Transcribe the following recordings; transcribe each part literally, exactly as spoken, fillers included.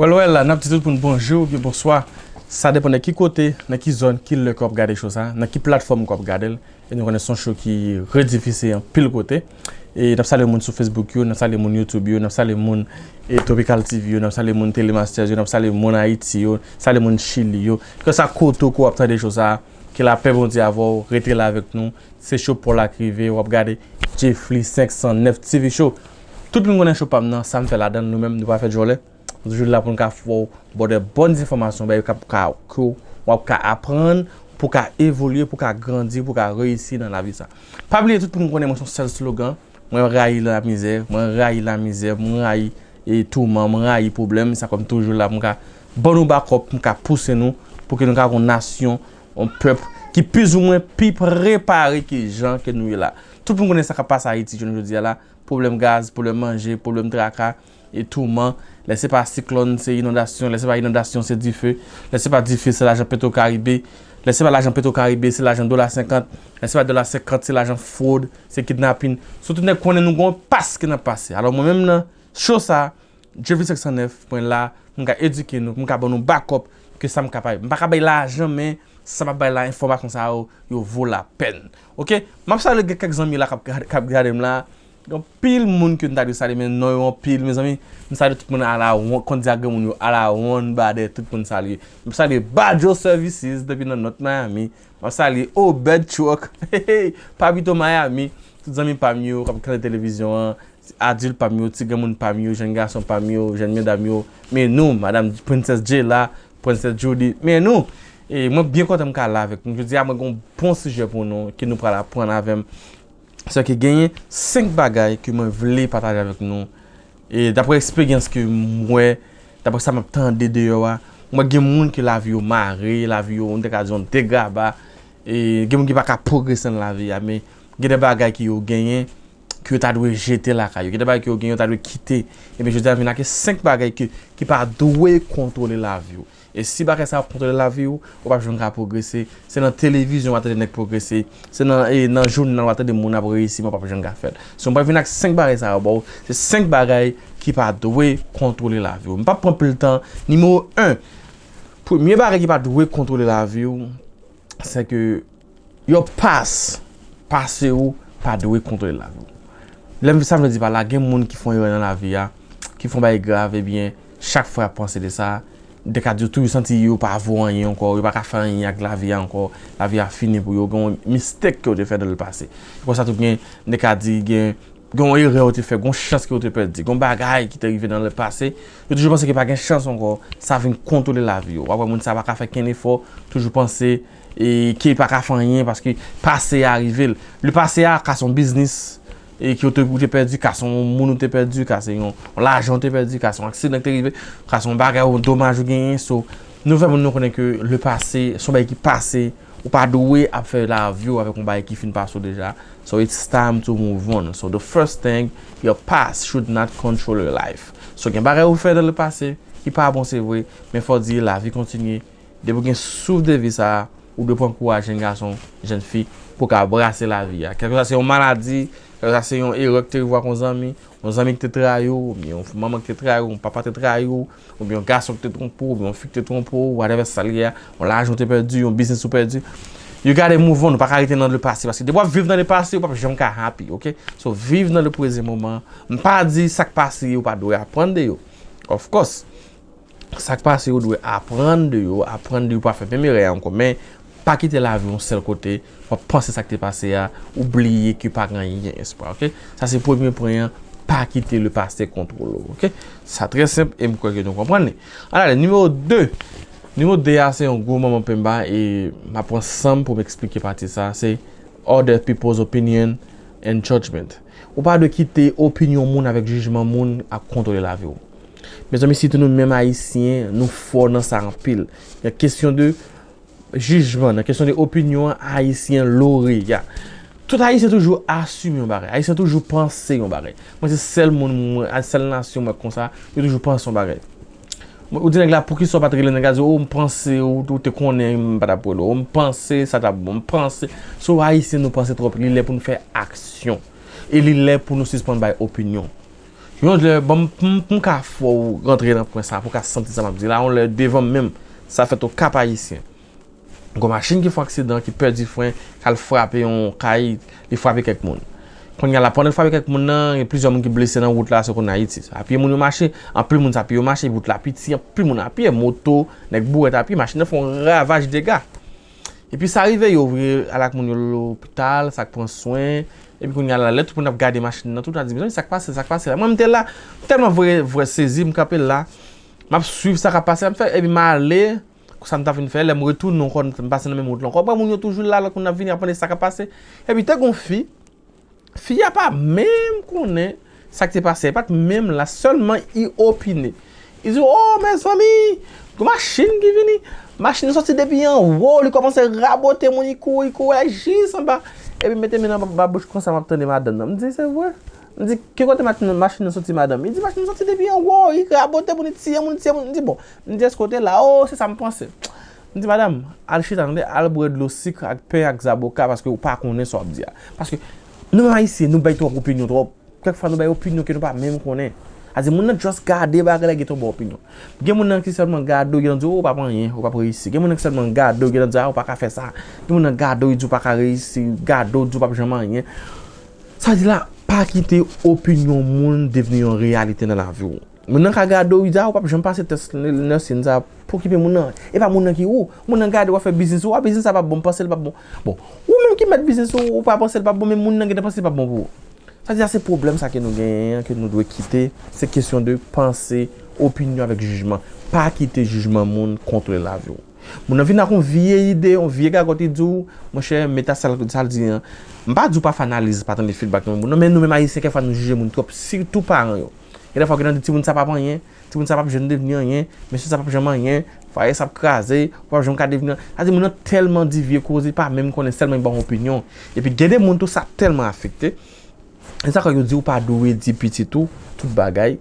Well, well, n ap di tout moun bonjou oubyen bonswa. Sa depann de ki kote, nan ki zòn, ki lè ke w ap gade show sa, nan ki platfòm ke w ap gade l. E nou konnen se yon show ki redifize anpil kote. E n ap salye moun sou Facebook yo, n ap salye moun YouTube yo, n ap salye moun e Tropical T V yo, n ap salye moun Telemasters yo, n ap salye moun Ayiti yo, salye moun Chili yo. Ke sa kote ke w ap tande show sa, ke lapè Bondye avè w, rete la avèk nou. Se show pa w la k rive, w ap gade Jeffly senk san nèf T V Show. Tout moun konnen show pa m nan, sa m fè ladan l, nou menm, nou pa fè djòlè. Nou toujou la pou n ka fè w bò de bòn enfòmasyon, bagay k ap ka, ke w ap ka aprann, pou w ka evolye, pou w ka grandi, pou w ka reyisi nan lavi sa. Pa bliye, tout moun konnen mwen se yon sèl slogan, mwen rayi lamizè, mwen rayi lamizè, mwen rayi e touman, mwen rayi pwoblèm, sa kòm toujou la pou m ka ban nou bakòp, pou m ka pouse nou, pou ke nou ka yon nasyon, yon pèp ki plizoumwen pi prepare ke jan ke nou ye la. Tout moun konnen sa k ap pase Ayiti jounen jodi a la, pwoblèm gaz, pwoblèm manje, pwoblèm traka, e touman. Lè se pa siklòn, se inondasyon. Lè se pa inondasyon, se dife. Lè se pa dife, se lajan Petro Caribe. Lè se pa lajan Petro Caribe, se lajan dola senkant. Lè se pa dola senkant, se lajan fwod, se kidnapin. Sou tout nèg konnen nou gon pas ke n ap pase. Alò mwen menm nan show sa, Jeffly senk san nèf, mwen la, m ka edike nou, m ka ban nou bakòp ke sa m ka bay. M pa ka bay lajan, men sa m ap bay la, enfòmasyon sa yo, yo vo lapèn. Oke? M ap salye gen kèk zanmi la k ap gade, k ap gade m la. Gen anpil moun ke m ta dwe salye, men non yo anpil, mezanmi. M salye tout moun alawon, konn di a granmoun yo alawon, badè, tout moun salye. M ap salye Bajo Services depi nan North Miami. M ap salye Obed Truck, Papito Miami, tout zanmi pa m yo k ap gade televizyon an, adilt pa m yo, ti granmoun pa m yo, jèn gason pa m yo, jèn medam yo, men nou, Madam Princess Jayla, Princess Judy, men nou. E mwen byen kontan m ka la avèk nou. Jodi a, mwen gen yon bon sijè pou nou, ke nou pral aprann avè m. Se ke genyen senk bagay ke mwen vle pataje avèk nou. E daprè eksperyans ke m wè, daprè sa m ap tande deyò a, m wè gen moun ke lavi yo mare, lavi yo, m te ka di yon degraba. E gen moun ki pa ka pwogrese nan lavi a, men gen de bagay ke yo genyen, ke yo ta dwe jete lakay yo. Gen de bagay ke yo genyen, yo ta dwe kite. Ebyen, jodi a, m vin ak senk bagay ke, ki pa dwe kontwole lavi w. E si bagay sa ap kontwole lavi w, ou p ap janm ka pwogrese. Se nan televizyon w a tande nèg pwogrese. Se nan, e, nan jounal w a tande moun ap reyisi, men w p ap janm ka fè l. So, m pral vin ak senk bagay sa yo ba w. Se senk bagay ki pa dwe kontwole lavi w. M p ap pran anpil tan. Nimewo en, premye bagay ki pa dwe kontwole lavi w, se ke your past, pase w pa dwe kontwole lavi w. Lè m, sa m vle di pa la, gen moun ki fè yon erè nan lavi a, ki fè yon bagay grav, ebyen, chak fwa y ap panse de sa, de ka di yo tou, yo santi yo pa vo anyen ankò, yo pa ka fè anyen ak lavi a ankò, lavi a fini pou yo, gen yon mistake ke yo te fè nan le pase. Se konsa tou gen, de ka di, gen, gen yon erè yo te fè, gen yon chans ke yo te pèdi, gen yon bagay ki te rive nan le pase, yo toujou panse ke pa gen chans ankò, sa vin kontwole lavi yo. W ap wè moun sa pa ka fè kenn efò, toujou panse e ke li pa ka fè anyen paske pase a rive l. Le pase a ka se yon biznis e ke ou te, ou te pèdi, ka se yon moun ou te pèdi, ka se yon, yon lajan ou te pèdi, ka se yon aksidan ki te rive, ka se yon bagay, yon domaj ou genyen. So, nou fè moun nou konnen ke le pase, se yon bagay ki pase, ou pa dwe ap fè lavi w avèk yon bagay ki fin pase w deja. So, it's time to move on. So, the first thing, your past should not control your life. So, gen bagay ou fè nan le pase ki pa bon, se vre, men fò w di lavi kontinye. Depi w gen souf de vi sa a, ou dwe pran kouraj, jèn gason, jèn fi, pou w ka brase lavi a. Kèlkeswa se yon maladi, kèlkeswa se yon erè ki te rive w ak yon zanmi, yon zanmi ki te trayi w, oubyen yon manman ki te trayi w, yon papa te trayi w, oubyen yon gason ki te twonpe w, oubyen yon fi ki te twonpe w, whatever sa l ye a, yon lajan w te pèdi, yon biznis ou pèdi. You gotta move on, ou pa ka rete nan le pase, paske depi w ap viv nan le pase, ou p ap janm ka happy, oke? So, viv nan le prezan moman. M pa di sa k pase yo pa dwe aprann de yo. Of course. Sa k pase yo dwe aprann de yo, aprann de yo pa fè menm erè a ankò, men pa kite lavi w yon sèl kote, w ap panse sa k te pase a, ou bliye ke pa gen anyen espwa, oke? Sa se premye pwen an, pa kite le pase kontwole w, oke? Sa trè senp e m kwè ke nou konprann li. Alale, nimewo de. Nimewo de a se yon gwo manman penba e m ap pran san m pou m eksplike pati sa, se other people's opinion and judgment. Ou pa dwe kite opinyon moun avèk jijman moun ap kontwole lavi w. Mezanmi, sitou nou menm Ayisyen, nou fò nan sa anpil. Nan kesyon de jijman, nan kesyon de opinyon an, Ayisyen lore, ya. Tout Ayisyen toujou asime yon bagay. Ayisyen toujou panse yon bagay. Mwen se sèl moun, mwen, sèl nasyon mwen konsa, yo toujou panse yon bagay. Mwen, ou di nèg la, poukisa w pa t rele nèg la, di, "O, m panse, ou, ou te konnen, m pa t ap rele w. O, m panse, sa t ap bon, m panse." So, Ayisyen, nou panse twòp, li lè pou nou fè aksyon. E li lè pou nou sispann bay opinyon. Yon lè, bon, m, m, m ka fè w rantre nan pwen sa, pou w ka santi sa m ap di la, yon lè devan m menm, sa fèt o Kap Ayisyen. Gon machin ki fè aksidan, ki pèdi fren, k al frape yon kay, li frape kèk moun. Kounye a la, pandan l frape kèk moun nan, gen plizyè moun ki blese nan wout la, se konn Ayiti. A pye moun yo mache, anpil moun se a pye yo mache, wout la piti, anpil moun a pye, moto, nèg bourèt a pye, machin nan fè yon ravaj dega. Epi sa rive, yo voye al ak moun yo lopital, sa k pran swen. Epi kounye a la, lè tout moun ap gade machin nan, tout moun ap di, "Mezanmi, sa k pase, sa k pase la?" Mwen, m te la, m tèlman vre, vre sezi, m kanpe la. M ap swiv sa k ap pase la, m fè, epi m ale, konsa m ta vin fè, lè m retounen ankò, m pase nan menm wout la ankò. Mwen, moun yo toujou la, lòt moun ap vini, ap mande sa k ap pase. Epi te gon fi, fi a pa menm konnen sa k te pase, li pa t menm la, sèlman li opine. Li di, "O, mezanmi, gon machin ki vini. Machin nan soti depi anwo, li kòmanse rabote moun, li kouri, kouri al jis anba." Epi mete men nan ba bouch konsa, m ap tande madanm nan. M di, "Se vre?" M di, "Ki kote machin, machin nan soti, madanm?" Li di, "Machin nan soti depi anwo, li rabote moun, li tiye moun, li tiye moun." M di, "Bon." M di, "Èske w te la?" "O, se sa m panse." M di, "Madanm, al chita, tande, al bwè dlo sik ak pen ak zaboka, paske ou pa konnen sa w ap di a." Paske nou menm Ayisyen, nou bay twòp opinyon twòp. Kèk fwa nou bay opinyon ke nou pa menm konnen. Sa di moun nan just gade bagay la, gentan ba w opinyon. Gen moun nan ki sèlman gade w, gentan di w, "O, w p ap anyen, ou p ap reyisi." Gen moun nan ki sèlman gade w, gentan di, "A, ou pa ka fè sa." Gen moun nan gade w, li di w pa ka reyisi, gade w, di w p ap janm anyen. Sa di la, pa kite opinyon moun devni yon reyalite nan lavi w. Moun nan ka gade w, li di, "A, ou p ap janm pase tès nursing sa, pa okipe moun nan." E pa moun nan ki ou. Moun nan gade w ap fè biznis ou, "A, biznis sa p ap bon, m panse l p ap bon." Bon, ou menm ki mèt biznis ou, ou pa panse l p ap bon, men moun nan gentan panse l p ap bon pou ou. Sa di a, se pwoblèm sa ke nou genyen an, ke nou dwe kite. Se kesyon de panse, opinyon avèk jijman. Pa kite jijman moun kontwole lavi w. Moun nan vin ak yon vye ide, yon vye gagòt, li di w, monchè, mete sa l, sa l di an. M pa di w pa fè analiz, pa tande feedback nan moun nan, men nou menm Ayisyen, kèk fwa nou jije moun twòp, sitou paran yo. Gen de fwa, gen nan di timoun sa p ap anyen, timoun sa p ap janm devni anyen, mesye sa p ap janm anyen, fwaye sa ap kraze, ou p ap janm ka devni anyen. Sa di moun nan tèlman di vye koze, li pa menm konnen, sèlman li ba w opinyon. Epi gen de moun tou, sa tèlman afekte. E sa kòz yo di ou pa dwe di pitit ou tout bagay.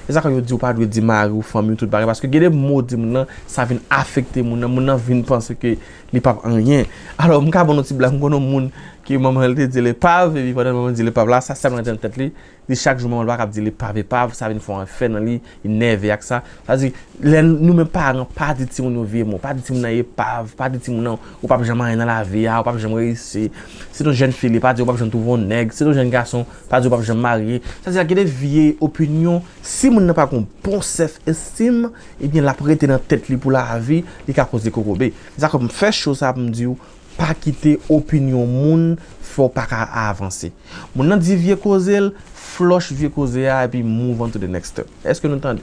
E sa kòz yo di ou pa dwe di mari ou, fanmi w tout bagay. Paske gen de mo w di moun nan, sa vin afekte moun nan. Moun nan vin panse ke li p ap anyen. Alò, m ka ban nou ti blag. M konn yon moun ke manman l te di l epav, epi pandan manman l di l epav la, sa sèlman rete nan tèt li. Li chak jou manman l pa kab di l epav, epav, sa vin fè yon efè nan li, li nève ak sa. Sa di, lè nou menm paran, pa di timoun yo vye mo, pa di timoun nan epav, pa di timoun nan ou p ap janm anyen nan lavi a, ou p ap janm reyisi. Si t on jèn fi li, pa di ou p ap janm twouve yon nèg, si t on jèn gason, pa di ou p ap janm marye. Sa di, gen de vye opinyon, si moun nan pa gen yon bon self esteem, ebyen l ap rete nan tèt li pou lavi, li ka koze kokobe. Se sa k fè m fè show sa pou m di w, pa kite opinyon moun fè w pa ka avanse. Moun nan di vye koze l, flòch vye koze a, epi move on to the next step. Èske nou tande?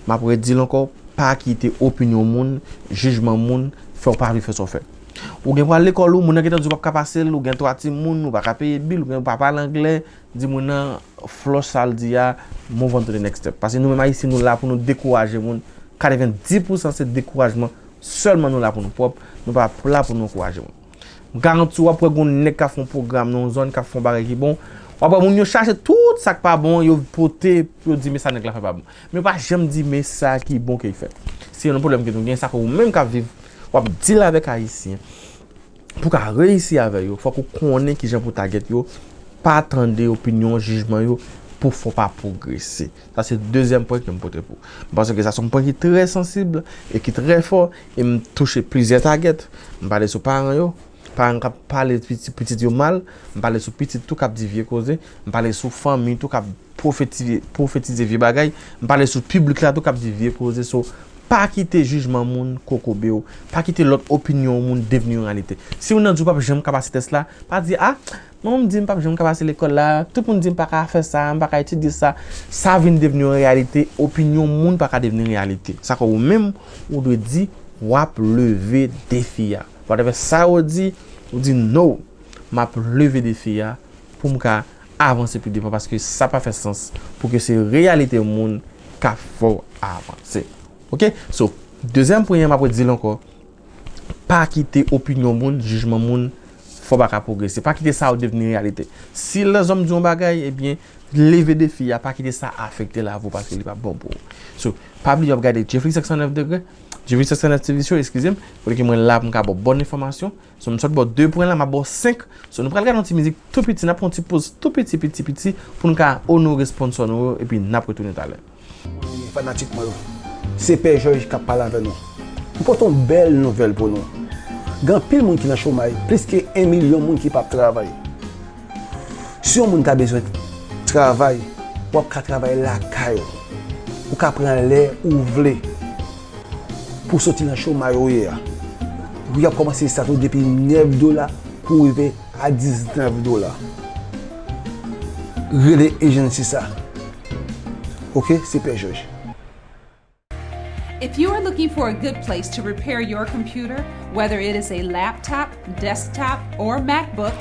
M ap redi l ankò, pa kite opinyon moun, jijman moun, fè w pa vle fè sa w fè. Ou gen pou al lekòl ou, moun nan gentan di w p ap ka pase l, ou gen twa timoun, ou pa ka peye bil, ou gen, ou pa pale anglè, di moun nan, flòch sa l di a, move on to the next step. Paske nou menm Ayisyen, nou la pou nou dekouraje moun. Katrevenndis pousan se dekourajman sèlman nou la pou nou pwòp, nou pa la pou nou ankouraje moun. M garanti w ap wè gon nèg k ap fè yon pwogram nan yon zòn, k ap fè yon bagay ki bon. W ap wè moun yo chache tout sa k pa bon, yo pote pou yo di, "Men sa nèg la fè pa bon." Men yo pa janm di, "Men sa ki bon ke l fè." Se yon pwoblèm ke nou gen, sa ke ou menm k ap viv, w ap deal avèk Ayisyen. Pou w ka reyisi avè yo, fòk ou konnen kijan pou w target yo, pa tande opinyon, jijman yo, pou fè w pa pwogrese. Sa se dezyèm pwen ke m pote pou ou. M panse ke sa se yon pwen ki trè sansib e ki trè fò, e m touche plizyè target. M pale sou paran yo, paran k ap pale pitit, pitit yo mal, m pale sou pitit tou k ap di vye koze, m pale sou fanmi tou k ap pwofetize, pwofetize vye bagay, m pale sou piblik la tou k ap di vye koze. So, pa kite jijman moun kokobe w, pa kite lòt opinyon moun devni yon reyalite. Si moun nan di w p ap janm ka pase tès la, pa di, "A, manman m di m p ap janm ka pase lekòl la, tout moun di m pa ka fè sa, m pa ka etidye sa." Sa vin devni yon reyalite, opinyon moun pa ka devni reyalite. Sa k fè ou menm, ou dwe di, w ap leve defi a. Whatever sa yo di, ou di, "No, m ap leve defi a pou m ka avanse pi devan," paske sa pa fè sans pou ke se reyalite moun k ap fè w avanse. Oke? So, dezyèm pwen an, m ap redi l ankò. Pa kite opinyon moun, jijman moun, fè w pa ka pwogrese. Pa kite sa yo devni reyalite. Si lèzòm di yon bagay, ebyen, leve defi a, pa kite sa afekte lavi w paske li p ap bon pou ou. So, pa bliye w ap gade Jeffrey senk san nèf degre, Jeffrey Sexton T V Show, eskize m, kote ke mwen la pou m ka ba w bon enfòmasyon. So, m sot ba w de pwen la, m ap ba w senk. So, nou pral gade yon ti mizik tou piti, n ap fè yon ti poz tou piti, piti, piti, pou nou ka onore sponsò nou yo, epi n ap retounen talè. Fanatik mwen yo, se Pè Jòj k ap pale avè nou. M pote yon bèl nouvèl pou nou. Gen anpil moun ki nan chomay, plis ke yon milyon moun ki p ap travay. Si yon moun ta bezwen travay, w ap ka travay lakay ou. Ou ka pran lè ou vle pou w soti nan chomay ou ye a. Pri ap kòmanse estat ou depi nèf dola pou rive a diznèf dola. Rele ejansi sa. Oke, se Pè Jòj. If you are looking for a good place to repair your computer, whether it is a laptop, desktop, or MacBook,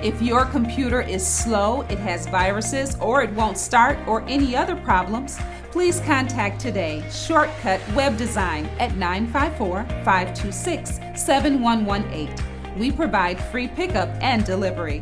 if your computer is slow, it has viruses, or it won't start, or any other problems, please contact Today Shortcut Web Design at nine five four, five two six, seven one one eight. We provide free pickup and delivery.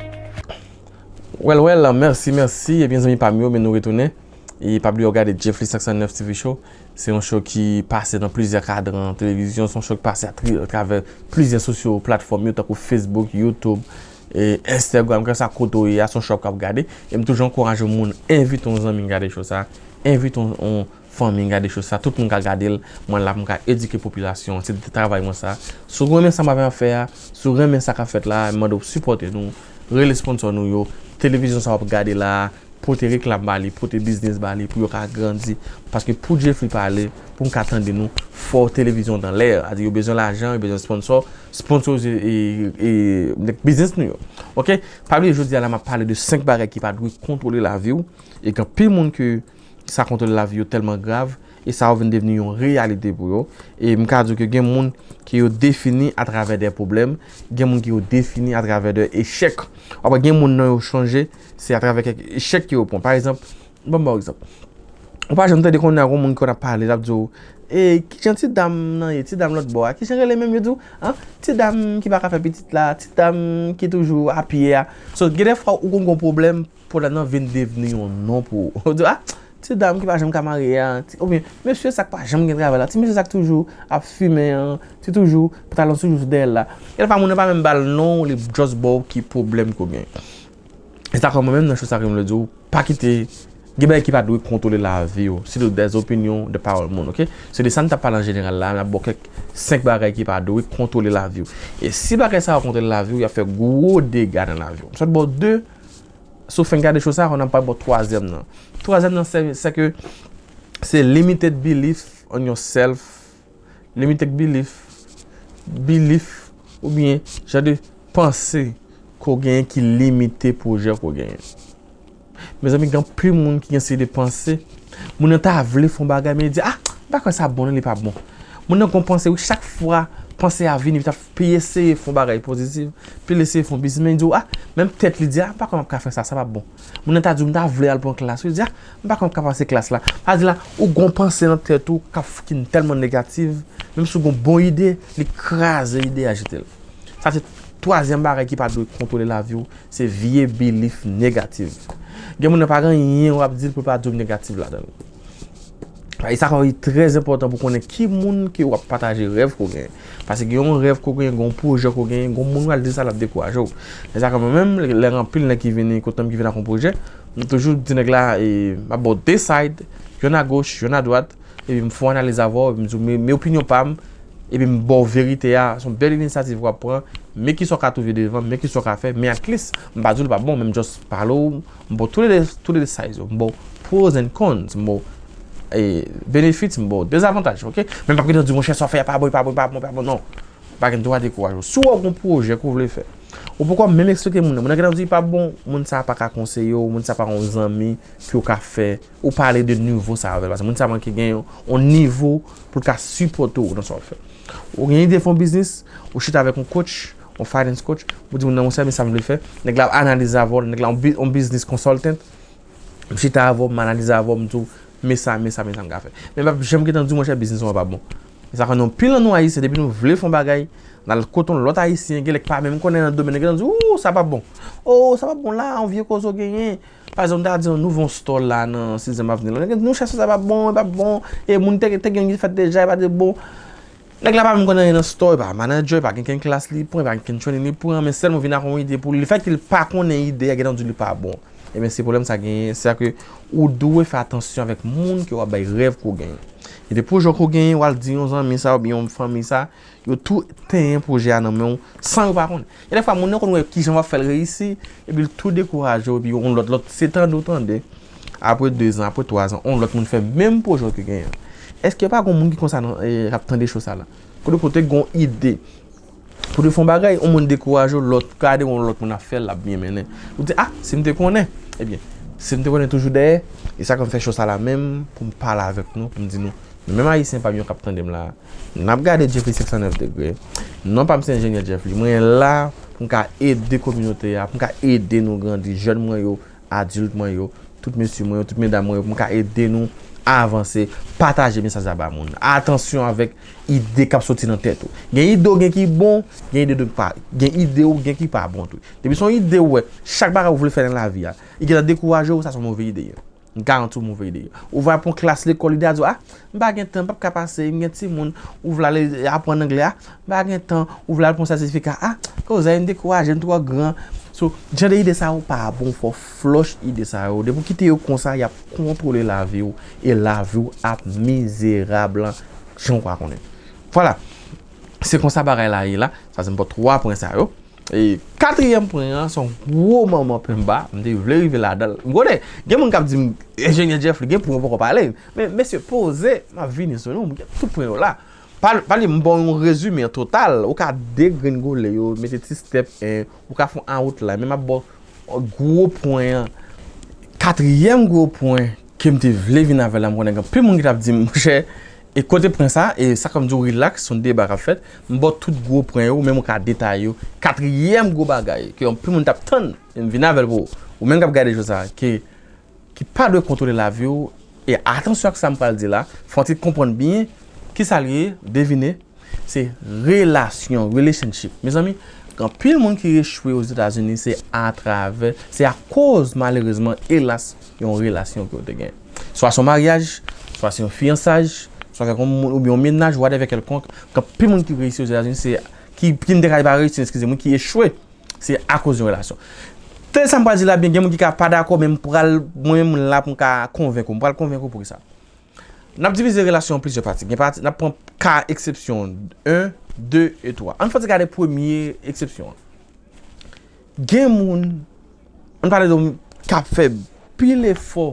Well, well, mèsi, mèsi. Ebyen, zanmi pa m yo, men nou retounen. E pa bliye w gade Jeffrey Sexton T V Show. Se yon show ki pase nan plizyè kadran televizyon. Se yon show ki pase atri- atravè plizyè sosyo platfòm yo, tankou Facebook, YouTube, e Instagram. Kèlkeswa kote w ye a, se yon show k ap gade. E m toujou ankouraje moun, envite yon zanmi gade show sa. Envite yon, yon fanmi gade show sa. Tout moun ka gade l. Mwen la pou m ka edike popilasyon an. Se travay mwen sa. Si w renmen sa m ap fè a, si w renmen sa k ap fèt la, m mande w sipòte nou. Rele sponsò nou yo. Televizyon sa w ap gade la, pote reklam ba li, pote biznis ba li pou yo ka grandi. Paske pou Jeffrey pale, pou m ka tande nou, fò televizyon dan lè. Adi yo bezwen lajan, yo bezwen sponsò, sponsorize e, e, e biznis nou yo. Oke? Pa bliye jodi a la m ap pale de senk bagay ki pa dwe kontwole lavi w. E gen anpil moun ke sa kontwole lavi yo tèlman grav, e sa yo vin devni yon reyalite pou yo. E m ka di w ke gen moun ke yo defini atravè de pwoblèm, gen moun ke yo defini atravè de echèk. W ap wè gen moun nan yo chanje, se atravè kèk echèk ke yo pran. Pa egzanp, ban m ba w egzanp. Ou pa janm tande konnen a yon moun ki konn ap pale, l ap di w, e, kijan ti dam nan ye, ti dam lòt bò a, kijan rele menm yo di w, an, ti dam ki pa ka fè pitit la, ti dam ki toujou a pye a. So, gen de fwa ou konn gon pwoblèm, pwoblèm nan vin devni yon non pou ou. Ou di, a, ti dam ki pa janm ka marye a, ti, oubyen, mesye sa k pa janm gen travay la, ti mesye sa k toujou ap fimen an, ti toujou, pantalon toujou sou dèyè l la. Gen de fwa moun nan pa menm ba l non, li just ba w ki pwoblèm ke w gen. E sa kòman menm nan show sa ke m vle di w, pa kite, gen bagay ki pa dwe kontwole lavi w, sitou des opinions, de pawòl moun, oke? Se de sa n t ap pale an jeneral la, n ap ba w kèk senk bagay ki pa dwe kontwole lavi w. E si bagay sa yo kontwole lavi w, y ap fè gwo dega nan lavi w. M sot ba w de, si w fin gade show sa, n ap pral ba w twazyèm nan. Twazyèm nan, se, se ke se limited belief on yourself, limited belief, belief, oubyen jan de panse ke w genyen ki limite pwojè ke w genyen. Mezanmi, gen anpil moun ki gen seri de panse. Moun nan ta vle fè yon bagay, men li di, a, m pa kwè sa bon non, li pa bon. Moun nan gon panse, wi, chak fwa panse a vini, li ta pi eseye fè yon bagay pozitif, pi l eseye fè yon biznis, men li di w, a, menm tèt li di, a, m pa kwè m ap ka fè sa, sa p ap bon. Moun nan ta di w, m ta vle al pran klas, wi, li di, a, m pa kwè m ap ka pase klas la. Sa di la, ou gon panse nan tèt ou k ap, ki tèlman negatif, menm si w gon bon ide, li kraze ide a, jete l. Sa se twazyèm bagay ki pa dwe kontwole lavi w, se vye belief negatif. Gen moun nan pa gen anyen w ap di l pou l pa di w negatif ladan l. E sa fè li trè enpòtan pou konnen ki moun ke w ap pataje rèv ke w genyen. Paske gen yon rèv ke w genyen, gen yon pwojè ke w genyen, gen yon moun w al di sa l ap dekouraje w. E sa fè mwen menm, lè gen anpil nèg ki vini kote m ki vin ak yon pwojè, m toujou di nèg la, e, m ap ba w de side, yonn agoch, yonn adwat, epi m fè yon analiz avè w, epi m di w, men, men opinyon pa m, epi m ba w verite a, se yon bèl inisyativ w ap pran, men kisa w ka twouve devan, men kisa w ka fè, men at least, m pa di w li pa bon, men m just pale w, m ba w toulede, toulede sides yo, m ba w pros and cons, m ba w, e, benefits, m ba w dezavantaj, oke? Men m p ap rete di w, monchè, sa w fè a pa bon, e pa bon, e pa bon, e pa bon, non. Pa gen dwa dekouraje w. Si w wè w gon pwojè ke w vle fè, ou poko menm eksplike moun nan. Moun nan gentan di li pa bon, moun sa a pa ka konseye w, moun sa a pa yon zanmi ke w ka fè, ou pale de nivo sa a avè l. Paske moun sa a manke gen yon, yon nivo pou l ka sipòte w nan sa w ap fè. Ou gen ide fè yon biznis, ou chita avèk yon coach, yon finance coach, ou di moun nan, monchè, men sa m vle fè. Nèg la ap analize avè w, nèg la yon bi- yon business consultant, m chita avè w, m analize avè w, m di w, men sa, men sa, men sa m ka fè. Men m p ap janm gentan di w, monchè, biznis ou an pa bon. E sa fè nou, anpil nan nou Ayisyen, depi nou vle fè yon bagay, n al kote yon lòt Ayisyen, gen lè k pa menm konnen nan domèn nan, gentan di, ou, sa p ap bon. O, sa p ap bon la, yon vye koze w genyen. Pa egzanp, m ta di w, nou ouvè yon store la nan Sizyèm Avni la. Nèg la di, monchè, sa p ap bon, e p ap bon. E moun te, te gen yon ki fèt deja, e pa te bon. Nèg la pa menm konn anyen nan store, li pa manager, li pa gen kenn klas li pran, li pa gen kenn training li pran, men sèlman vin ak yon ide pou li. Lefètke li pa konnen ide a, gentan di li pa bon. Ebyen, se pwoblèm sa genyen, se sa ke ou dwe fè atansyon avèk moun ke w ap bay rèv ke w genyen. Gen de pwojè ke w genyen, w al di yon zanmi sa oubyen yon fanmi sa, yo tou tenyen pwojè a nan men w san yo pa konnen. Gen de fwa, moun nan konn wè kijan w ap fè l reyisi, epi l tou dekouraje w, epi yon lòt, lòt, se tande w tande. Apre de zan, apre twa zan, yon lòt moun fè menm pwojè w te genyen an. Èske pa gen moun ki konsa nan, e, k ap tande cho sa la? Kote, kote gen yon ide. Pou te fè yon bagay, yon moun dekouraje w, lòt, gade yon lòt moun ap fè l, l ap byen mennen. Ou di, "Ah, si m te konnen." Ebyen, si m te konnen toujou dèyè, e sa k fè m fè cho sa la menm, pou m pale avèk nou, pou m di nou, nou menm Ayisyen pa m yo k ap tande m la, n ap gade Jeffly senk san nèf degre. Non pa m se Enjenyè Jeffly. Mwen la pou m ka ede kominote a, pou m ka ede nou grandi, jèn mwen yo, adilt mwen yo, tout mesye mwen yo, tout medam mwen yo, pou m ka ede nou avanse, pataje mesaj la ba moun. Atansyon avèk ide k ap soti nan tèt ou. Gen ide w gen ki bon, gen ide w pa, gen ide w gen ki pa bon tou. Depi se yon ide w wè, chak bagay ou vle fè nan lavi a, li gentan dekouraje w, sa se yon move ide. M garanti w move ide. Ou va pran klas lekòl, ide a di w, "Ah, m pa gen tan, m p ap ka pase, m gen timoun." Ou vle ale aprann anglè, "Ah, m pa gen tan." Ou vle al pran sètifika, "Ah, koze, m dekouraje, m twò gran." So, jan de ide sa yo pa bon, fò w flòch ide sa yo. Depi w kite yo konsa, y ap kontwole lavi w, e lavi w ap mizerab jan w pa konnen. Vwala. Se konsa bagay la ye la. Sa se m pote twa pwen sa yo. E katriyèm pwen an, se yon gwo manman penba, m te vle rive ladan l. M konnen, gen moun k ap di m, "Enjenyè Jeffly, gen pwen ou poko pale." Men, mesye, poze, m ap vini sou nou, m gen tout pwen yo la. Pa, pale, m ba w yon rezime total, ou ka degringole yo, mete ti step en, ou ka fè yon outline, men m ap ba w gwo pwen an. Katriyèm gwo pwen ke m te vle vin avè l la, m konnen gen anpil moun ki t ap di m, "Monchè, e kote pwen sa?" E sa k fè m di w relax, se yon deba k ap fèt. M ba w tout gwo pwen yo, menm ou ka detaye yo. Katriyèm gwo bagay ke anpil moun t ap tann, e m vin avè l pou ou. Ou menm k ap gade cho sa, ke, ki pa dwe kontwole lavi w. E atansyon ak sa m pral di la, fò w ti konprann byen kisa l ye, devine. Se relasyon, relationship. Mezanmi, gen anpil moun ki echwe Ozetazini, se atravè, se akoz, malerezman, elas, yon relasyon ke w te gen. Swa se yon maryaj, swa se yon fiyansaj, swa kèk moun, oubyen yon mennaj, whatever kèlkonk. Gen anpil moun ki reyisi Ozetazini, se, ki, ki m te ka di pa reyisi, eskize mwen, ki echwe. Se akoz yon relasyon. Tande sa m pral di la byen, gen moun ki ka pa dakò, men m pral, mwen menm, m la pou m ka konvenk ou. M pral konvenk ou poukisa. N ap divize relasyon an plizyè pati. Gen pati, n ap pran ka eksepsyon en, de e twa. Ann fè ti gade premye eksepsyon an. Gen moun, ann pale de moun k ap fè pil efò.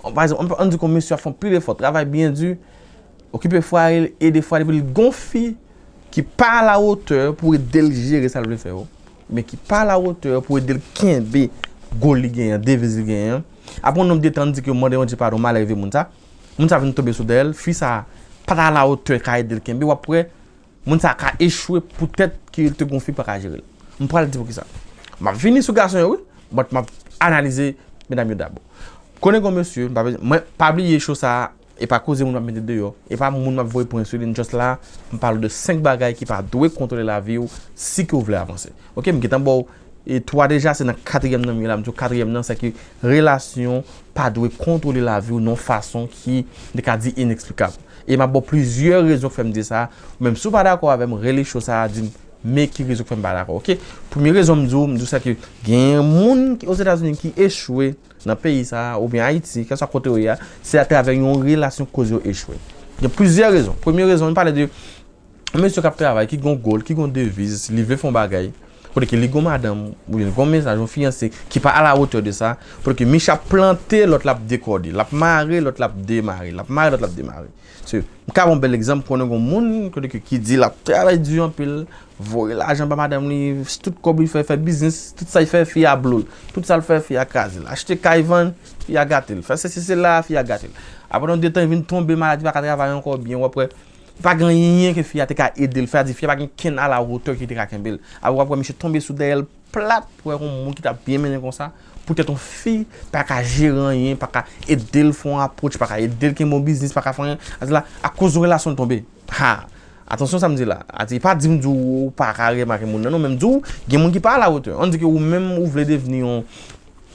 Pa egzanp, ann, ann di kon mesye ap fè pil efò, travay byen di, okipe fwaye l, ede fwaye l, epi l gon fi ki pa alawotè pou ede l jere sa l vle fè yo, men ki pa alawotè pou ede l kenbe goal li genyen an, deviz li genyen an. Apre yon nonb de tan, n di ke mande Bondye padon, malè rive moun sa. Moun sa vin tonbe sou dèyè l, fi sa pa t alawotè ka ede l kenbe, w ap wè, moun sa ka echwe poutèt ke l te gon fi pa ka jere l. M pral di poukisa. M ap vini sou gason yo, wi, but m ap analize medam yo dabò. Konnen gon mesye, m pa, mwen, pa bliye cho sa, e pa koze moun m ap mete deyò, e pa moun m ap voye pwen sou li, m just la, m pale w de senk bagay ki pa dwe kontwole lavi w si ke w vle avanse. Oke, m gentan ba w e twa deja, se nan katriyèm nan m ye la, m di w katriyèm nan, se ke relasyon pa dwe kontwole lavi w nan yon fason ki, m te ka di, ineksplikab. E m ap ba w plizyè rezon k fè m di sa. Ou menm, si w pa dakò avè m, rele cho sa a, di m, men ki rezon k fè m pa dakò, oke? Premye rezon m di w, m di w sa ke gen moun ki, Ozetazini ki echwe nan peyi sa a, oubyen Ayiti, kèlkeswa kote yo ye a, se atravè yon relasyon k koz yo echwe. Gen plizyè rezon. Premye rezon, m pale de yon mesye k ap travay, ki gon goal, ki gon deviz, li vle fè yon bagay, kote ke li gon madanm, oubyen li gon mennaj, yon fiyanse, ki pa alawotè de sa, kote ke miche ap plante, lòt la ap dekòde, l ap mare, lòt la ap demare, l ap mare, lòt la ap demare. Se, m ka ba w yon bèl egzanp, konnen gon moun, kote ke, ki di l ap travay di anpil, voye lajan ba madanm li, tout kòb li fè, fè biznis, tout sa l fè, fi a blow l. Tout sa l fè, fi a kraze l. Achte kay vann, fi a gate l. Fè sesi, sela, fi a gate l. Apre yon de tan, li vin tonbe malad, li pa ka travay ankò byen, w ap wè, pa gen anyen ke fi a te ka ede l fè, sa di fi a pa gen kenn alawotè ki te ka kenbe l. Apre w ap wè misye tonbe sou dèyè l plat, pou wè yon moun ki t ap byen mennen konsa, poutèt yon fi pa ka jere anyen, pa ka ede l fè yon apwòch, pa ka ede l kenbe yon biznis, pa ka fè anyen, sa di la, akoz yon relasyon l tonbe. Ha! Atansyon sa m di la. Sa di, pa di m di w ou pa ka remake moun nan, non, men m di w, gen moun ki pa alawotè. Ann di ke ou menm ou vle devni yon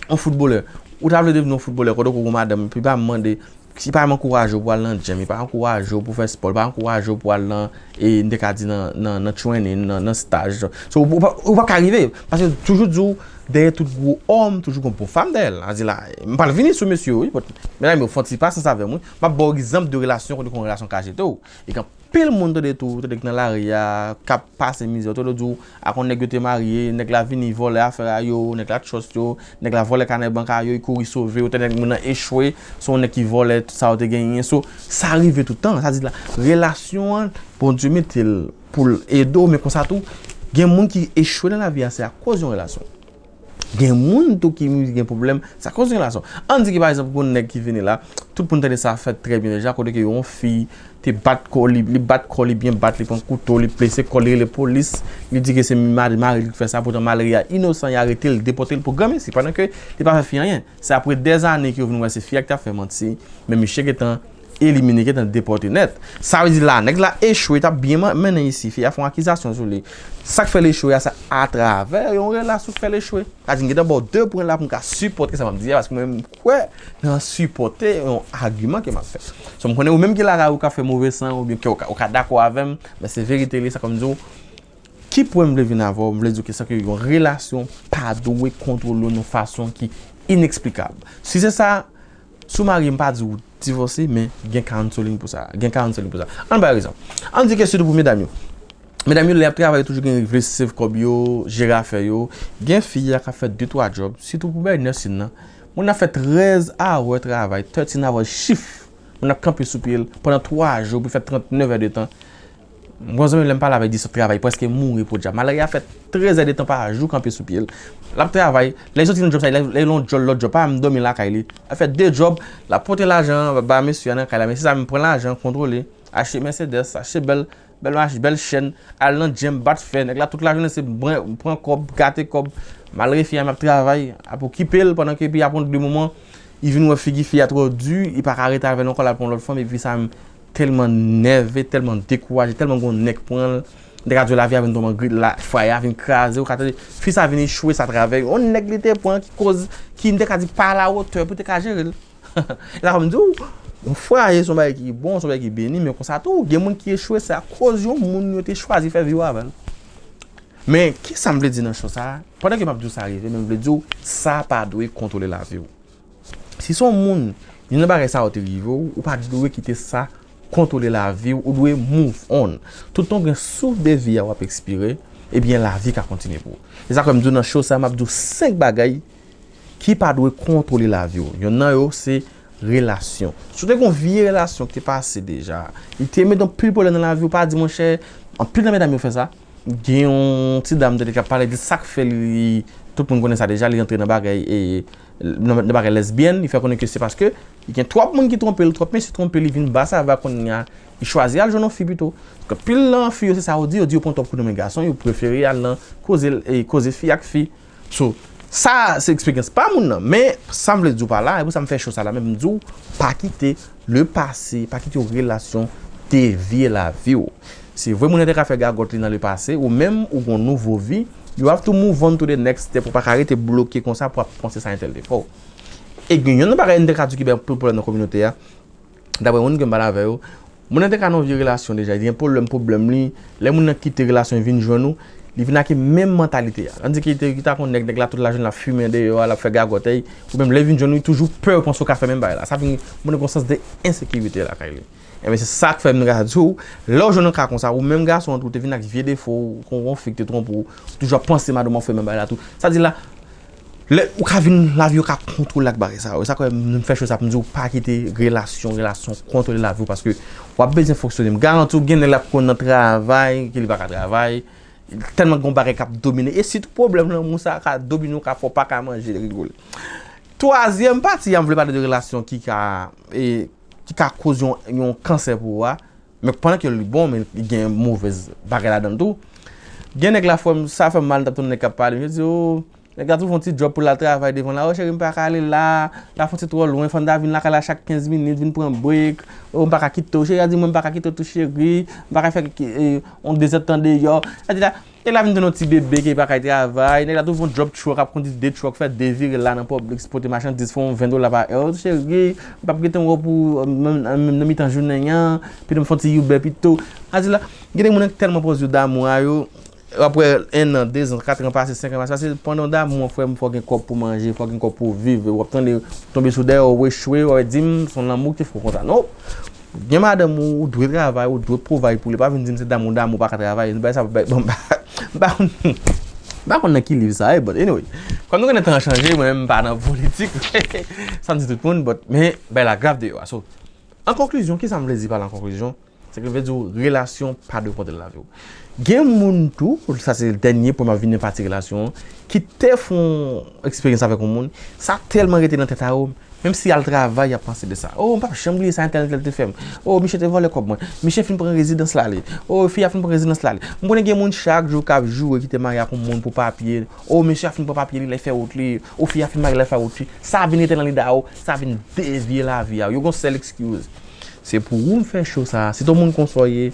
yon foutbolè. Ou ta vle devni yon foutbolè, kote ke w gon madanm, epi pa mande, Li pa ankouraje w pou al nan gym, li pa ankouraje w pou fè spò, li pa ankouraje w pou al nan, e, m te ka di nan, nan, nan training, nan, nan staj. So, ou, ou pa, ou pa ka rive. Paske toujou di w, dèyè tout gwo òm, toujou gon bon fanm dèyè l. Sa di la, m pral vini sou mesye yo, wi, but, medam yo, fè yon ti pasyans avè m, wi. M ap ba w egzanp de relasyon, kote yon relasyon ka jete w. E gen anpil moun tande tou, tande k nan lari a, k ap pase mizè, tande w di w, ak yon nèg yo te marye, nèg la vini vòlè afè a yo, nèg la trust yo, nèg la vòlè kanè bank a yo, li kouri sove, ou tande nèg moun nan echwe, se yon nèg ki vòlè tout sa yo te genyen. So, sa rive tout tan. Sa di la, relasyon an, Bondye mete l pou l ede w, men konsa tou, gen moun ki echwe nan lavi a, se akoz yon relasyon. Gen moun tou ki gen pwoblèm, se akoz yon relasyon. Ann di ki, pa egzanp, gen yon nèg ki vini la, tout moun tande sa fèt trè byen deja, kote ke yon fi te bat kò li, li bat kò li byen bat, li pran kouto, li blese kò l, li rele polis, li di ke se mari, mari li ki fè sa, poutan mari a inosan, y arete l, depòte l pou granmesi, pandan ke li pa fè fi anyen. Se apre dèzane ke yo vin wè se fi a ki t ap fè manti, men misye gentan elimine, gentan depòte nèt. Sa vle di la, nèg la echwe, t ap byen man-, mennen isi, fi a fè yon akizasyon sou li. Sa k fè l echwe a, se atravè yon relasyon k fè l echwe. Sa di, m gentan ba w de pwen la pou m ka sipòte sa m ap di a, paske mwen menm m kwè nan sipòte yon agiman ke m ap fè. So, m konnen ou menm ki lakay ou ka fè move san, oubyen ke ou ka, ou ka dakò avè m, men se verite li, sa kòm di w, ki pwen m vle vin avè w, m vle di w ke sa ke yon relasyon pa dwe kontwole w nan fason ki ineksplikab. Si se sa, si w marye, m pa di w divòse, men gen counseling pou sa. Gen counseling pou sa. Ann bay egzanp. Ann di ke sitou pou medam yo. Medam yo, lè y ap travay, yo toujou gen vle save kòb yo, jere afè yo. Gen fi a k ap fè de twa djòb, sitou pou bagay nursing nan. Moun nan fè trèz hour travay, thirteen hour shift. Moun nan kanpe sou pye l pandan twa jou pou fè trannèf è de tan. M gon zanmi lè m pale avè l di sot travay, prèske mouri podyab. Malere a fè trèz è de tan pa jou kanpe sou pye l. L ap travay, lè l soti nan djòb sa, lè l yon djòb, lòt djòb, pa menm dòmi lakay li. L ap fè de djòb, l ap pote lajan ba mesye a nan kay la, mesye sa menm pran lajan, kontwole, achte Mercedes, achte bèl, bèl machin, bèl chèn, al nan gym, bat fè, nèg la tout lajounen se pran, pran kòb, gate kòb. Malere fi a menm ap travay, ap okipe l, pandan ke epi apre de moman, li vin wè figi fi a twò di, li pa ka rete avè l ankò, l al pran lòt fanm, epi sa menm tèlman nève, tèlman dekouraje, tèlman gon nèg pran l. M te ka di w lavi a vin tonbe an gri, la, fwaye a vin kraze, ou ka tande fi sa vin echwe sa travay. Yon nèg li te pran ki koz, ki m te ka di pa alawotè pou te ka jere l. E sa fè m di w, yon fwaye se yon bagay ki bon, se yon bagay ki beni, men konsa tou, gen moun ki echwe, se akoz yon moun yo te chwazi fè vi yo avè l. Men, kisa m vle di nan cho sa a? Pandan ke m ap di w sa rive, men m vle di w, sa pa dwe kontwole lavi w. Si se yon moun, youn nan bagay sa yo te rive w, ou pa dwe kite sa kontwole lavi w, ou dwe move on. Tout tan w gen souf de vi a w ap ekspire, ebyen lavi ka kontinye pou ou. E sa fè m di w nan cho sa, m ap di w senk bagay ki pa dwe kontwole lavi w. Yonn nan yo se relasyon. Si w te gen yon vye relasyon ki te pase deja, li te mete anpil pwoblèm nan lavi w, pa di monchè, anpil nan medam yo fè sa. Gen yon ti dam tande k ap pale de sa k fè li, tout moun konnen sa deja, li rantre nan bagay, e, nan, nan bagay lèsbyèn, li fè konnen ke se paske li gen twòp moun ki twonpe l, twòp mesye twonpe l, li vin ba sa va kounye a, li chwazi al jwenn yon fi pito. Paske pil nan fi yo, se sa yo di, yo di yo pran twòp kout nan men gason, yo prefere al nan koze, e, koze fi ak fi. So, sa se eksperyans pa moun nan, men sa m vle di w pa la, e pou sa m fè cho sa la, men m di w, pa kite le pase, pa kite yon relasyon devye lavi w. Se vre, moun nan te ka fè gagòt li nan le pase, ou menm, ou gon nouvo vi, you have to move on to the next step, ou pa ka rete bloke konsa pou ap panse sa entèl te fè w. E gen youn nan bagay m te ka di ki bay anpil pwoblèm nan kominote a, daprè moun ke m pale avè yo, moun nan te ka nan yon vye relasyon deja, li gen pwoblèm, pwoblèm li, lè moun nan kite relasyon vin jwenn ou, li vin ak menm mantalite a. Tandis ke li te, li ta konn nèg, nèg la tout lajounen l ap fimen deyò a, l ap fè gagòt, ou menm lè vin jwenn ou, li toujou pè, ou panse ou ka fè menm bagay la. Sa vin, moun nan gon sans de ensekirite lakay li. Ebyen, se sa k fè m ka di w, lè w jwenn yon ka konsa, ou menm gason an tou, ou te vin ak vye defo, ou, ou, ou fi ki te twonpe w, ou toujou ap panse madanm ou fè menm bagay la tou. Sa di la, lè ou ka vin, lavi w ka kontwole ak bagay sa yo. E sa k fè m fè cho sa pou m di w pa kite relasyon, relasyon kontwole lavi w, paske w ap bezwen fonksyone. M garanti w gen nèg l ap konn nan travay, ke li pa ka travay, tèlman gon bagay k ap domine. E sitou pwoblèm lanmou sa ka domine w, ka fè w pa ka manje, rigole. Twazyèm pati a, m vle pale de relasyon ki ka, e, ki ka koz yon, yon kansè pou ou a. Men pandan ke li bon, men li gen movèz bagay ladan l tou. Gen nèg la fè m, sa fè m mal, m t ap tann nèg k ap pale, yo di, "Oh, Nèg la twouve yon ti djòb pou l al travay devan la. O cheri, m pa ka ale la. La fwontyè twò lwen. Fò n ta vin lakay la chak kenz minit, vin pran break. O, m pa ka kite w. Cheri a di mwen m pa ka kite w tou, cheri. M pa ka fè ki- eh, yon dezèdtan deyò. Sa di la, nèg la vin tounen yon ti bebe ki pa ka travay. Nèg la twouve yon drop truck, ap kondi de truck, fè de vire la nan Publix, pote machandiz, fè yon ven dola pa è. O cheri, m p ap gentan wè w pou, eh, menm, menm nan mitan jounen an. Pito m fè yon ti Uber pito. Sa di la, gen de moun ki tèlman pòz yo damou a yo, apre en an, de zan, kat an pase, senk an pase, pase pandan w damou an, frè m, fò gen kòb pou manje, fò gen kòb pou viv. W ap tande, tonbe sou dèyè w, echwe, w ap di m, se yon lanmou ki te fè w konsa. Non. Gen madanm ou, ou dwe travay, ou dwe provide pou li. Pa vin di m se damou, damou pa ka travay. Bagay sa, bay, bon, ba, ba, m pa konn nan ki liv sa ye, but anyway. Kòm nou konnen tan an chanje, mwen menm m pa nan politik. Sa m di tout moun, but, men, bay la grav deyò a. So, an konklizyon, kisa m vle di pa la an konklizyon? Se ki vle di w, relasyon pa dwe kontwole lavi w. Gen moun tou, sa se dènye pwen m ap vin nan pati relasyon an, ki te fè yon eksperyans avèk yon moun, sa tèlman rete nan tèt a yo, menm si y al travay, y ap panse de sa. O, m p ap janm bliye sa entèl, entèl te fè m. O, miche te vòlè kòb mwen. Miche fin pran rezidans l ale. O, fi a fin pran rezidans l ale. M konnen gen moun chak jou k ap joure ki te marye ak yon moun pou papye. O, mesye a fin pran papye li, lè fè wout li. O, fi a fin marye, lè fè wout li. Sa vin rete nan lide a yo, sa vin devye lavi a yo. Yo gon sèl excuse. Se pou ou m fè show sa a. Si t on moun konsa w ye,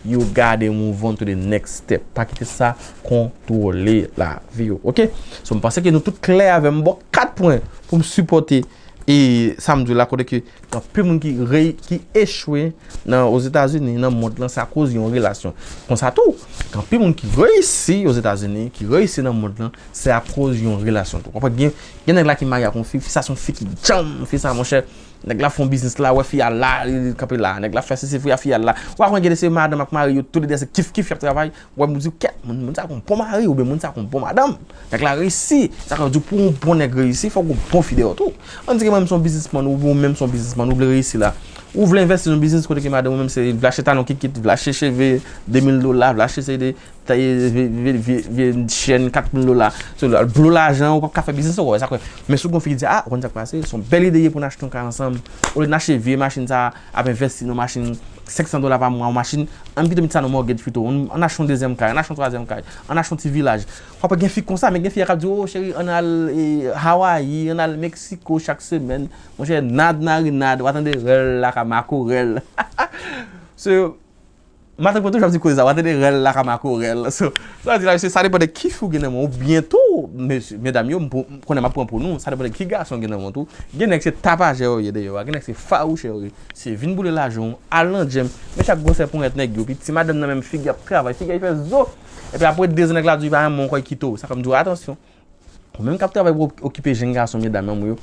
you gotta move on to the next step. Pa kite sa kontwole lavi w, oke? So, m panse ke nou tout klè avè m. M ba w kat pwen pou m sipòte e sa m di w la, kote ke gen anpil moun ki rey-, ki echwe nan Ozetazini, nan mond lan, se akoz yon relasyon. Konsa tou, gen anpil moun ki reyisi Ozetazini, ki reyisi nan mond lan, se akoz yon relasyon tou. Konprann? Gen, gen nèg la ki marye ak yon fi, fi sa se yon fi ki djanm, fi sa, monchè, nèg la fè yon biznis la, wè fi a la, li kanpe la. Nèg la fè sesi, fi a, fi a la. Ou pa konn gen de se madanm ak mari, yo tou le de se kif kif, y ap travay. Wè, moun di, kèt, moun, moun sa gon bon mari, oubyen moun sa gon bon madanm. Nèg la reyisi. Sa vle di, pou yon bon nèg reyisi, fòk gon bon fi dèyè w tou. Ann di ke mwen menm se yon biznismann, ou, ou menm se yon biznismann, ou vle reyisi la. Ou vle envesti nan biznis kote ke madanm ou menm se, vle achte talon kikit, vle achte cheve de mil dola, vle achte seri de, vye, vye, vye, vye chèn kat mil dola. So, l ap ba w lajan, ou p ap ka fè biznis ankò, sa kwè. Men si w gon fi ki di, a, ou konn sa k pase, se yon bèl ide ye pou n achte yon kay ansanm. Olye n achte vye machin sa, ap envesti nan machin senk san dola pa mwa, yon machin, ann pito met sa nan mortgage pito. Ann, ann achte yon dezyèm kay, ann achte yon twazyèm kay, ann achte yon ti vilaj. W ap gen fi konsa, men gen fi a k ap di, o, cheri, ann al, e, Hawaii, ann al Meksiko chak semèn. Monchè, nad, narinad, w a tande rèl la ka makorèl. So, matant mwen toujou ap di koze sa, w a tande rèl la ka makorèl. So, sa di la, se, sa depann de ki fi w gen nan men w, oubyen tou, mesye, medam yo, m pou, m konnen m ap pran pou nou, sa depann de ki gason w gen nan men w tou. Gen nèg se tapajè yo ye deyò a, gen nèg se fawouchè yo ye. Se vin boule lajan w, al nan djèm, men chak gwosè ponyèt nèg yo, pi ti madanm nan menm figi ap travay, figi ap fè zo. Epi apre de zan nèg la di w pa renmen w ankò, li kite w. Sa fè m di w atansyon. Ou menm k ap travay pou okipe jenn gason, medam, manmi yo,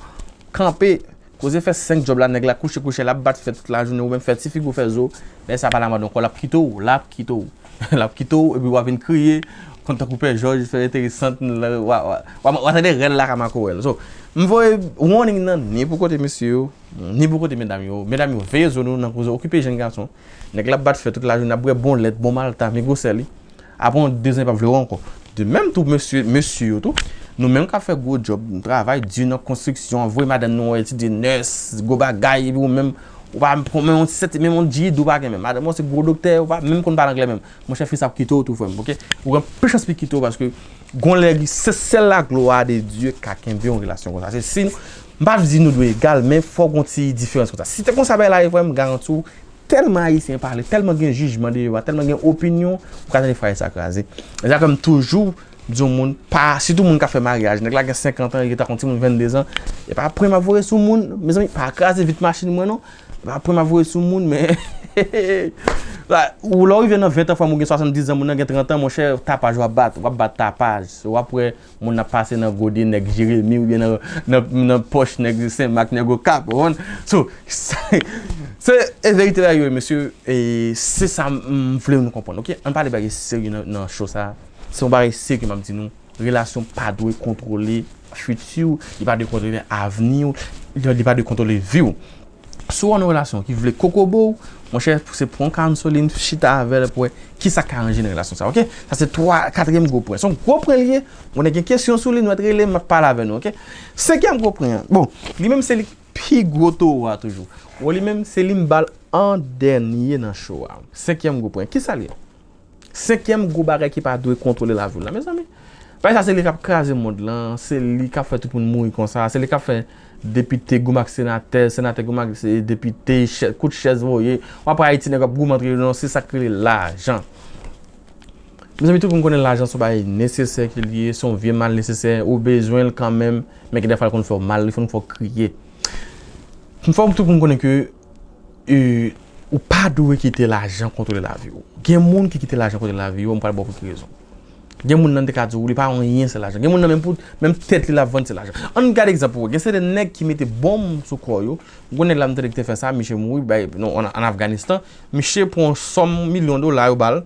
kanpe, koze fè senk djòb la, nèg la kouche kouche, l ap bat fè tout lajounen, ou menm fè ti figi w fè zo, lè sa pa la mòd ankò, l ap kite w, l ap kite w. L ap kite w, epi w a vin kriye, konn tankou Pè Jòj, fè enteresant, w a, w a, w a, w a tande rèl la ka makorèl. So, m voye warning nan, ni pou kote mesye yo, ni pou kote medam yo. Medam yo, veye zo nou nan koze okipe jenn gason. Nèg la ap bat fè tout lajounen, ap bwè bon lèt, bon malta, men gwosè li. Apre yon de zan, li p ap vle wè w ankò. De menm tou, mesye, mesye yo tou, nou menm k ap fè gwo djòb, nou travay di nan konstriksyon, voye madanm nou etidye nès, gwo bagay, epi ou menm, ou pa menm yon ti sèt, menm yon G E D ou pa gen menm. Madanm ou se gwo doktè, ou pa menm konn pale anglè menm. Monchè, fi sa ap kite w tou, frè m, oke? Ou gen anpil chans pou l kite w paske gon lè se sèl la gloire de Dieu ka kenbe yon relasyon konsa. Se si nou, m pa di nou dwe egal, men fòk gon ti diferans konsa. Si te konsa bagay la ye, frè m, m garanti w, tèlman Ayisyen pale, tèlman gen jijman deyò a, tèlman gen opinyon, ou ka tande fraz sa kraze. E sa fè m toujou di yon moun, pa, sitou moun k ap fè maryaj, nèg la gen senkant an, li rete ak yon timoun vennde zan, e pa pran m ap voye sou moun, mezanmi, pa kraze vit machin mwen non. Apre m ap voye sou moun, men ou lè w rive nan ven tan, fwa moun gen swasanndiz an, moun nan gen trant an, monchè, tapaj w ap bat, w ap bat tapaj. W ap wè moun ap pase nan gode nèg Jeremi oubyen nan, nan, nan pòch nèg Senmak, nèg Okap, ou konprann? So, se, se, e verite la yo, mesye, e se sa m, m vle nou konprann, oke? Ann pale bagay serye nan, nan show sa. Se yon bagay serye m ap di nou. Relasyon pa dwe kontwole fiti w, li pa dwe kontwole avni w, li, li pa dwe kontwole vi w. Si w nan yon relasyon ki vle kokobe w, monchè, se pran counseling, chita avè l pou wè kisa k ka ranje nan relasyon sa, oke? Sa se twa, katriyèm gwo pwen. Se yon gwo pwen li ye, mwen gen kesyon sou li, nou mèt rele m, m ap pale avè nou, oke? Senkyèm gwo pwen an, bon, li menm se li k pi gwo towo a toujou. Bon, li menm se li m ba l an dènye nan show a. Senkyèm gwo pwen, kisa l ye? Senkyèm gwo bagay ki pa dwe kontwole lavi w la, mezanmi. Bagay sa se li k ap kraze mond lan, se li k ap fè tout moun mouri konsa, se li k ap fè depite goumen ak senatè, senatè goumen ak se depite, chè- kout chèz voye. W ap wè Ayiti nèg ap goumen antre yo, non, se sa k rele lajan. Mezanmi, tout moun konnen lajan se yon bagay nesesè ke li ye, se yon vye mal nesesè, ou bezwen l kanmenm, men gen dèfwa l konn fè w mal, li konn fè w kriye. M fò tout moun konnen ke e, ou pa dwe kite lajan kontwole lavi w. Gen moun ki kite lajan kontwole lavi yo, m pral ba w pou ki rezon. Gen moun nan te ka di w, li pa anyen, se lajan. Gen moun nan menm pou, menm tèt li l ap vann, se lajan. Ann gade egzanp pou wè. Gen sèten nèg ki mete bonm sou kò yo. Gon nèg la m tande ki te fè sa, misye mouri, bay, non, an, an Afganistan. Misye pran yon sòm milyon dola yo ba l,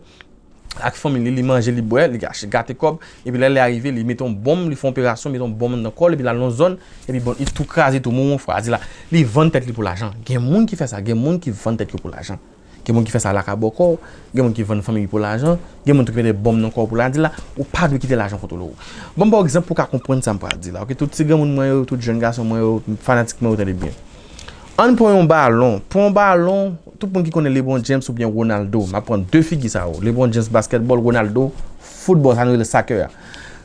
ak fanmi li, li manje, li bwè, li gache gate kòb, epi lè li arive, li mete yon bonm, li fè yon operasyon, mete yon bonm nan kò l, epi l al nan yon zòn, epi bon, li tou kraze, tou mouri yon fwa. Di la, li vann tèt li pou lajan. Gen moun ki fè sa, gen moun ki vann tèt yo pou lajan. Gen moun ki fè sa lakay bòkò, gen moun ki vann fanmi pou lajan, gen moun tou ki mete bonm nan kò pou lajan. Di la, ou pa dwe kite lajan kontwole w. Bon, m ba w egzanp pou w ka konprann sa m pral di la. Ok, tout ti granmoun mwen yo, tout jèn gason mwen yo, fanatik mwen yo, tande byen. Ann pran yon balon. Pran yon balon, tout moun ki konnen LeBron James oubyen Ronaldo. M ap pran de figi sa yo. LeBron James basketball, Ronaldo football, sa nou rele soccer a.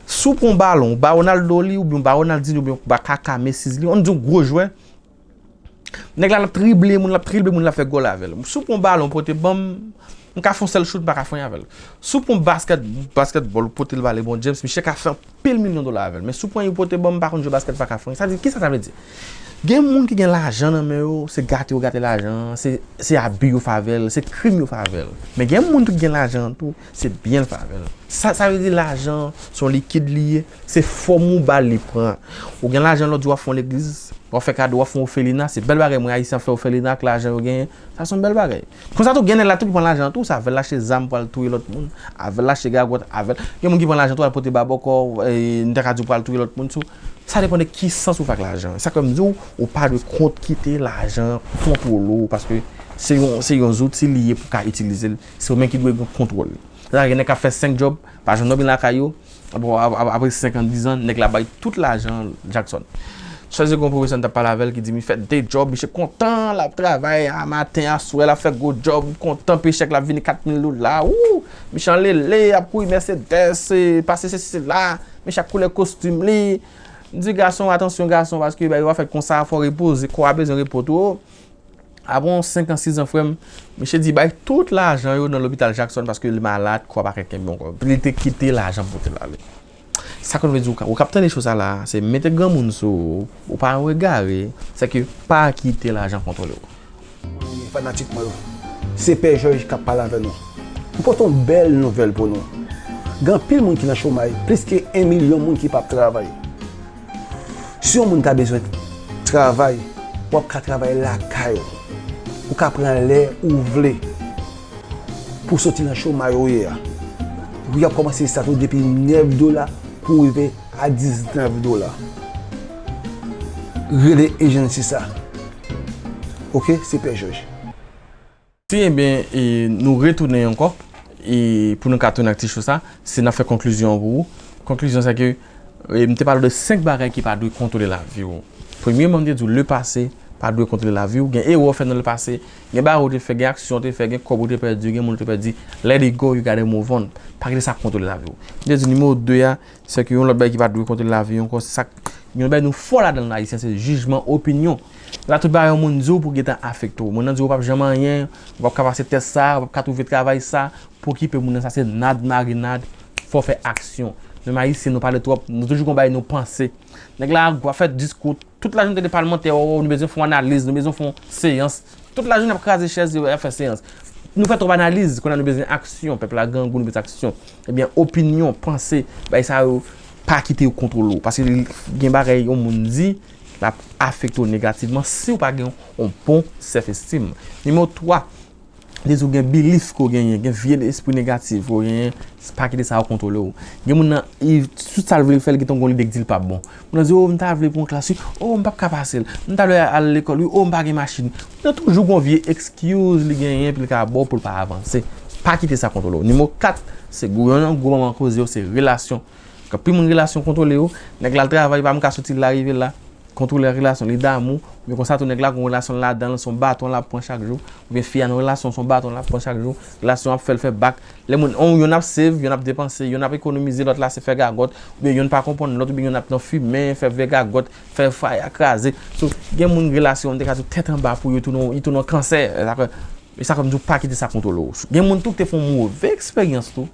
Si w pran yon balon, ou ba Ronaldo li, oubyen ou ba Ronaldinho, oubyen ou ba Kaka, Messi li, ann di yon gwo jwè, nèg la l ap drible moun, l ap drible moun, l ap fè gòl avè l. Si w pran yon balon, pote ban m, m ka fè yon sèl chout, m pa ka fè anyen avè l. Si w pran yon basket, basketball, ou pote l ba LeBron James, misye ka fè anpil milyon dola avè l. Men si w pran yon pote ban m, m pa konn jwe basket, m pa ka fè anyen. Sa di, kisa sa vle di? Gen moun ki gen lajan nan men yo, se gate yo gate lajan an, se, se abi yo fè avè l, se krim yo fè avè l. Men gen moun tou ki gen lajan an tou, se byen l fè avè l. Sa, sa vle di lajan se yon likid li ye, se fòm ou ba l li pran. Ou gen lajan lòt jou w ap fè yon legliz, w ap fè kado, w ap fè yon ofelina, se bèl bagay mwen Ayisyen ap fè ofelina ak lajan yo genyen, sa se yon bèl bagay. Konsa tou gen nèg la tou ki pran lajan tou, se avè l l achte zam pou al touye lòt moun, avè l l achte gagòt, avè l, gen moun ki pran lajan tou al pote ba bòkò, e, m ta ka di w pou al touye lòt moun tou. Sa depann de ki sans ou fè ak lajan. Sa k fè m di w, ou pa dwe kont kite lajan kontwole w, paske se yon, se yon zouti li ye pou w ka itilize l, se ou menm ki dwe gen kontwòl li. Sa gen nèg k ap fè senk djòb, pa janm dòmi lakay yo. Bon, ap- ap- apre senk an, diz an, nèg la bay tout lajan Jackson. Chèze gon pwofesè m t ap pale avè l ki di m li fè de djòb, misye kontan, l ap travay a maten, aswè, l ap fè gwo djòb, kontan, pechèk la vini kat mil dola, wou, misye anlele, ap kouri Mercedes, e, pase sesi sela, misye ak koulè kostim li. M di gason, atansyon gason, paske bagay yo pa fèt konsa, fò w repoze, kò a bezwen repo tou. Apre yon senk an, sis an, frè m, misye di bay tout lajan yo nan lopital Jackson paske li malad, kò a pa ka kenbe ankò. Li te kite lajan pou te l ale. Sa konn vle di ou ka, ou k ap tande cho sa la, se mete granmoun sou ou, ou pa egare, se ke pa kite lajan kontwole w. Fanatik mwen yo, se Pè Jòj k ap pale avè nou. M pote yon bèl nouvèl pou nou. Gen anpil moun ki nan chomay, plis ke en milyon moun ki p ap travay. Si yon moun ta bezwen travay, w ap ka travay lakay ou. Ou ka pran lè ou vle pou w soti nan chomay ou ye a. Pri ap kòmanse estat ou depi nèf dola pou rive a diznèf dola. Rele ejensi sa. Ok, se Pè Jòj. Si, ebyen, e, nou retounen ankò, e, pou nou ka tounen ak ti cho sa, se n ap fè konklizyon an pou ou. Konklizyon, se ke, e, m te pale de senk bagay ki pa dwe kontwole lavi w. Premyèman, m te di w, lepase pa dwe kontwole lavi w. Gen erè w fè nan lepase, gen bagay ou te fè, gen aksyon ou te fè, gen kòb ou te pèdi, gen moun ou te pèdi. Let it go, you gotta move on. Pa kite sa kontwole lavi w. M te di nimewo de a, se ke yon lòt bagay ki pa dwe kontwole lavi w ankò, se sa k, yon bagay nou fò ladan l, Ayisyen, se jijman, opinyon. La, tout bagay yon moun di w pou gentan afekte w. Moun nan di w ou p ap janm anyen, ou p ap ka pase tès sa, ou p ap ka twouve travay sa, pou okipe moun nan, sa se nad marinad, fò w fè aksyon. Menm Ayisyen, nou pale twòp, nou toujou gon bagay nou panse. Nèg la ap fè diskou, tout lajounen tande palmantè, o, nou bezwen fè yon analiz, nou bezwen fè yon seyans. Tout lajounen ap kraze chèz yo, ap fè seyans. Nou fè twòp analiz, kounye a nou bezwen aksyon, pèp la grangou, nou bezwen aksyon. Ebyen, opinyon, panse, bagay sa yo, pa kite yo kontwole w. Paske gen bagay yon moun di, l ap afekte w negativman si w pa gen yon bon self esteem. Nimewo twa, depi w gen belief ke w genyen, gen vye espri negatif ke w genyen, pa kite sa yo kontwole w. Gen moun nan, tout sa l vle l fè, l gentan gon lide k di l p ap bon. Moun nan di, o, m ta vle pran klas, wi, o, m p ap ka pase l. M ta vle al lekòl, wi, o, m pa gen machin. Moun nan toujou gon vye excuse li genyen pou l ka ba w pou l pa avanse. Pa kite sa kontwole w. Nimewo kat, se gwo, yon nan gwo manman koze yo, se relasyon. Gen anpil moun relasyon kontwole yo. Nèg la al travay, pa m ka soti la, rive la. kontwole relasyon li damou, men konsa tou nèg la gon relasyon ladan l, se yon baton l ap pran chak jou, oubyen fi a nan relasyon, se yon baton l ap pran chak jou, relasyon ap fè l fè bak. Lè moun, on, yonn ap save, yonn ap depanse, yonn ap ekonomize, lòt la se fè gagòt, oubyen yonn pa konprann lòt, oubyen yonn ap nan fimen, fè vye gagòt, fè faya kraze. So, gen moun relasyon te ka tou tèt anba pou yo tounen, li tounen yon kansè. E sa k fè m di w pa kite sa kontwole w. Gen moun tou ki te fè yon move eksperyans tou.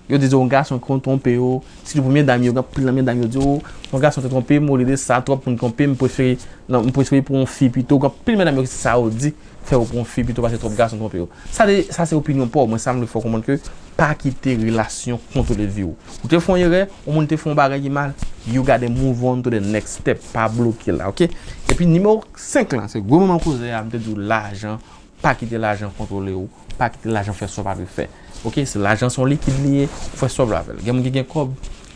Yo te di yon gason kon twonpe yo, sitou pou medam yo, gen anpil nan medam yo di w, yon gason te twonpe m, olye de sa, twòp moun twonpe m, m prefere, non, m prefere pou yon fi pito. Gen anpil medam yo ki se sa yo di, fè yo pou yon fi pito pase twòp gason twonpe yo. Sa de, sa se opinyon pa w, mwen sa m vle fè w konprann ke pa kite relasyon kontwole vi w. Ou te fè yon erè, yon moun te fè yon bagay ki mal, you gotta move on to the next step, pa bloke la, oke? Epi nimewo senk lan, se gwo moman koze a, m te di w lajan, pa kite lajan kontwole w, pa kite lajan fè sa w pa dwe fè. Oke, se lajan se yon likid li ye, ou fè sa w vle avè l. Gen moun ki gen kòb,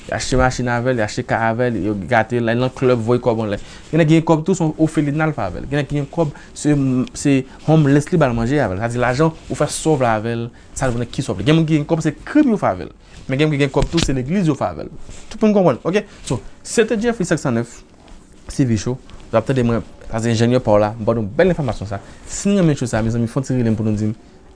li achte machin avè l, li achte kay avè l, yo gate l, li nan klèb, voye kòb anlè. Gen nèg ki gen kòb tou, se yon ofelina l fè avè l. Gen nèg ki gen kòb, se, se homeless li ba l manje avè l. Sa di lajan, ou fè sa w vle avè l, sa depann ki sa w vle. Gen moun ki gen kòb, se krim yo fè avè l. Men gen moun ki gen kòb tou, se legliz yo fè avè l. Tout moun konprann, oke? So, se te Jeffrey senk san nèf. T V Show. W ap tande mwen, pase enjenyè pa w la, m ba w yon bèl enfòmasyon sa. Si n renmen show sa, mezanmi, fè yon ti rele m pou nou di m,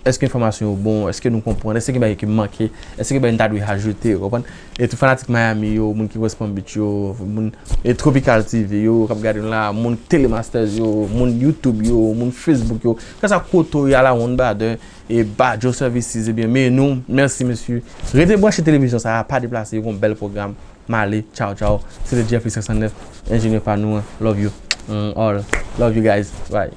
èske enfòmasyon yo bon, èske nou konprann, èske gen bagay ki manke, èske gen bagay n ta dwe ajoute, w konprann? E tout fanatik Miami yo, moun ki West Palm Beach yo, moun e Tropical T V yo, k ap gade nou la, moun Telemasters yo, moun YouTube yo, moun Facebook yo, kèlkeswa kote w ye, ala wonn badè, e Bajo Services, ebyen, men nou, mèsi mesye. Rete branche televizyon sa a, pa deplase, yo gon bèl pwogram. M ale, tchaw, tchaw. Se te Jeffrey senk san nèf, enjenyè pa nou an. Love you. Mm, all. Love you guys. Bye.